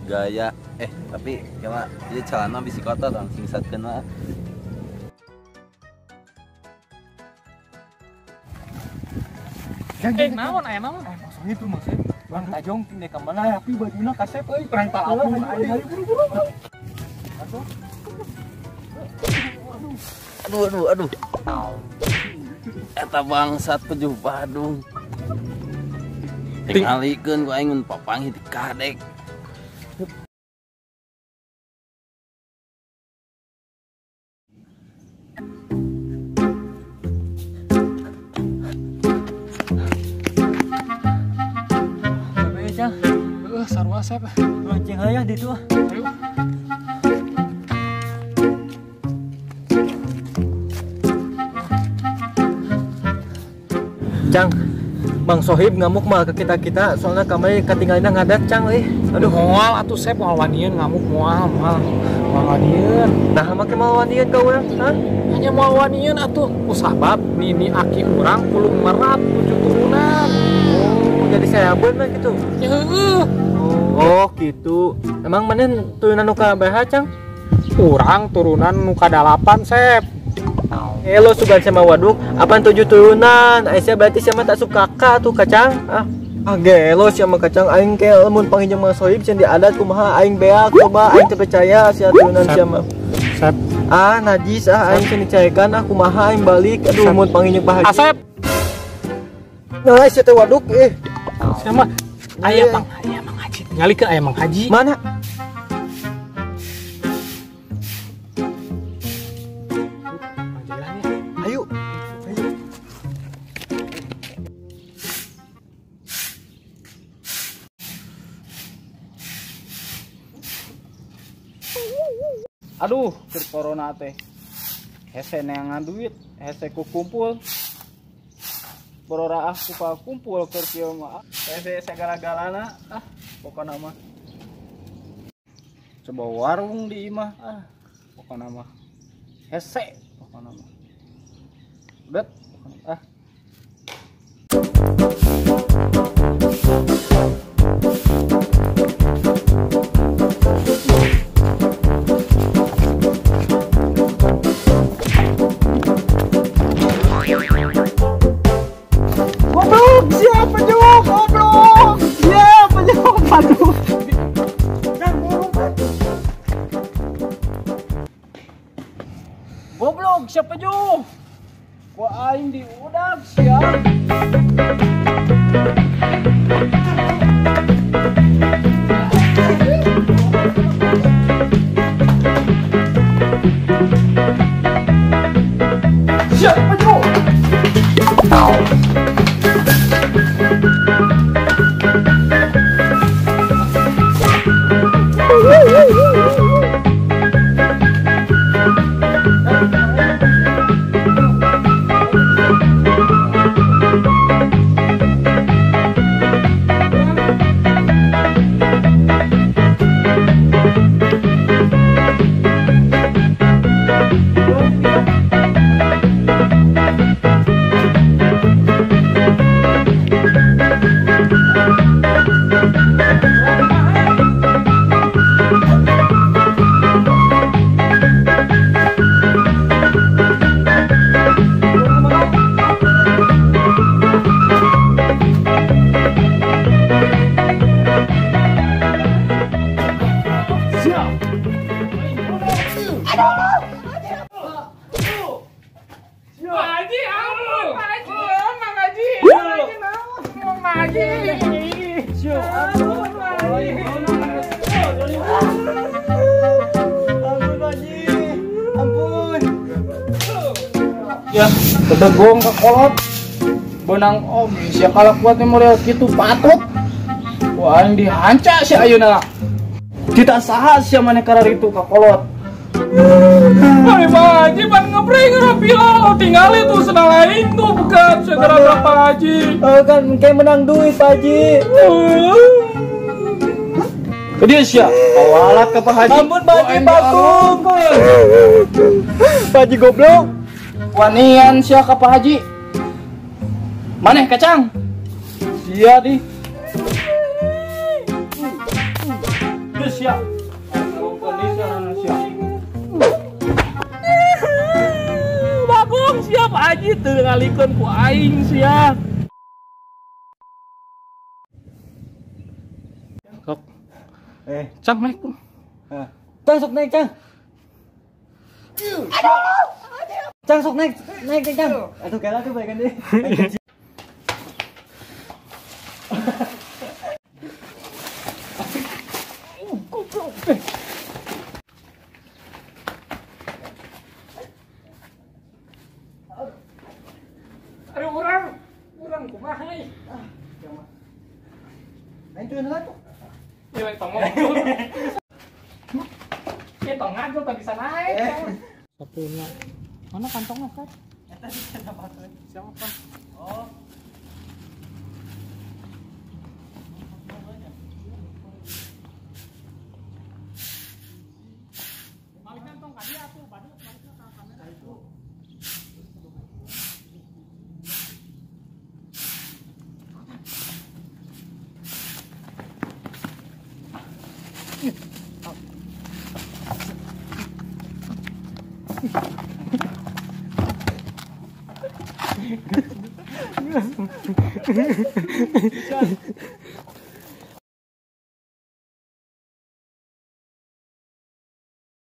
Gaya tapi kela ieu celana bisi kotor langsung satkeun mah. Naon aya naon? Maksudnya itu maksudnya Bang Tajong pindah ke mana tapi bajuna kasep euy perang talapung aing buru-buru. Aduh aduh aduh. Eta bangsat pejuh Badung. Tingalikeun ku aing mun papanggih di kadek. Sarua sep. Mancing hayah di itu. Ayo. Cang, Bang Sohib ngamuk mah ke kita-kita soalnya kami ketinggalan ngadat Cang euy. Aduh moal atuh sep moal wanian ngamuk moal moal moal wanian. Nah, make moal wanian ka urang, hah? Hanya moal wanian atuh kusabab nini aki urang pulung merat 7 turunan. Oh, jadi saya mah gitu. Ya heueuh. Oh gitu. Emang mana turunan nu ka BH Cang? Urang turunan nu ka 8 sep. Lo sugan sama waduk, apaan 7 turunan? Aisyah berarti siapa tak suka kakak tuh kacang? Ah gelo siapa kacang aing ke lamun panggil jeung Sohib cenah diadat kumaha aing beak coba aing teu percaya sia turunan siapa. Sep. Ah najis ah aing cenah dicaekan ah kumaha aing balik aduh mun panggil jeung Pak Haji. Asep. Nah sia teh waduk eh. Siapa? Aya Mang, aya Mang Haji. Ngalikeun aya Mang Haji. Mana? Ayo. Ayo. Aduh, keur corona teh. Hese neangan duit, hese ku kumpul. Bororaah ku kumpul keur kieu mah. Hese sagala-galana ah pokona mah. Coba warung di imah ah pokona mah. Hese pokona mah. Udah pokona ah. Goblok, siapa juga goblok? Siapa juga aduh. Goblok, siapa juga? Gua aing diudak siap. Siapa juga? Haji, ampun, Pak Haji, Mang Haji, Mang Haji, ampun, Pak Haji. Ampun, Pak Haji, ampun. Ya, bedegong ke kolot. Benang om, siapa kalah kuatnya model gitu patut. Wah, aing dihanca si ayeuna. Kita saha sia maneh kararitu ka kolot. Ari Pak Haji pan ngebreng rapi lo, tinggal itu senang lain tuh bukan segera berapa Haji. Kan kayak menang duit Pak Haji. Ke dia sia, awalat ke Pak Haji. Ampun Pak Haji bakung. Pak Haji goblok. Wanian sia ke Pak Haji. Maneh kacang. Sia di. sia. Ngomongkeun deui sia. Bagong siap Haji teu ngalikeun ku aing sia. Sok. Cang naik tuh. Cang sok naik, Cang. Aduh. Cang sok naik, naik Cang. Atuh kela tuh balikan deui. Aduh urang kumaha euy. Ah, aing turun heula tuh. Ieu tong ngomong. Ieu tong ngajul teu bisa naik. Sapunya. Mana kantongnya, Kak? Eta di sana. Siapa? Oh. Balik kantong ka dia atuh, badut balikna ka kamera.